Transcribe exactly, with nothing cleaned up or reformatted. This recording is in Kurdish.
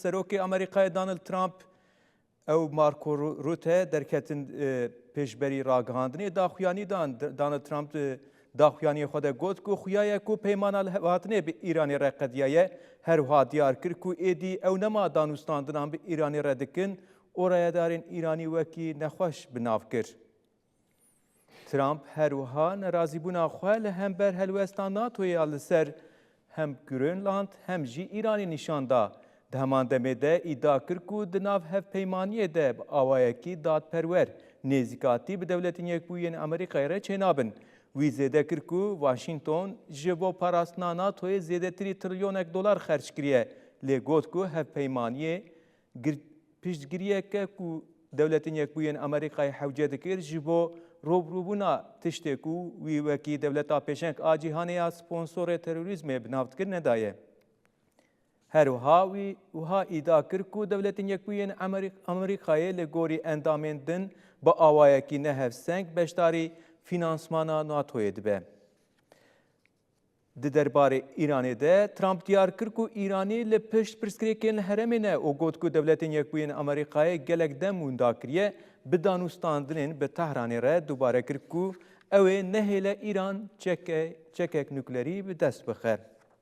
Serokê Amerîkayê Donald Trump ew Marco Ru-, Rutte derketin, e, pêşberî ragihandinê daxuyanî dan. D-, Donald Trump di daxuyaniyê xwe de got ku xuya ye ku peymana lihevhatinê bi Îranê re qediyaye. Her wiha diyar kir ku êdî ew nema danûstandinan bi Îranê re dikin û rayedarên Îranî wekî nexweş bi nav kir. Trump her wiha nerazîbûna xwe li hember helwesta NATOyê ya li ser hem Grönland hem jî Îranê nîşan da. Di heman demê de îdia kir ku di nav hevpeymaniyê de bi awayekî dadperwer nêzîkatî bi Dewletên Yekbûyî yên Amerîkayê re çênabin. Wî zêde kir ku Washington ji bo parastina NATOyê zêdetirî trilyonek dolar xerc kiriye, lê got ku hevpeymaniyê gir-, piştgiriyeke ku Dewletên Yekbûyî yên Amerîkayê hewce dikir, ji bo rûbirûbûna tiştê ku wî wekî dewleta pêşeng a cîhanê ya sponsorê terorîzmê bi nav dikir nedaye. Her wiha wî wiha îdia kir ku Dewletên Yekbûyî yên Amerî-, Amerîkayê li gorî endamên din bi awayekî ne hevseng beşdarî fînansmana NATOyê dibe. Di derbarê Îranê de Trump diyar kir ku Îranî li pişt pirsgirêkên li herêmê ne û got ku Dewletên Yekbûyî yên Amerîkayê gelek dem wenda kiriye bi danûstandinên bi Tehranê re dubare kir ku ew ê nehêle Îran çeke-, çekek nuklerî bi dest bixe.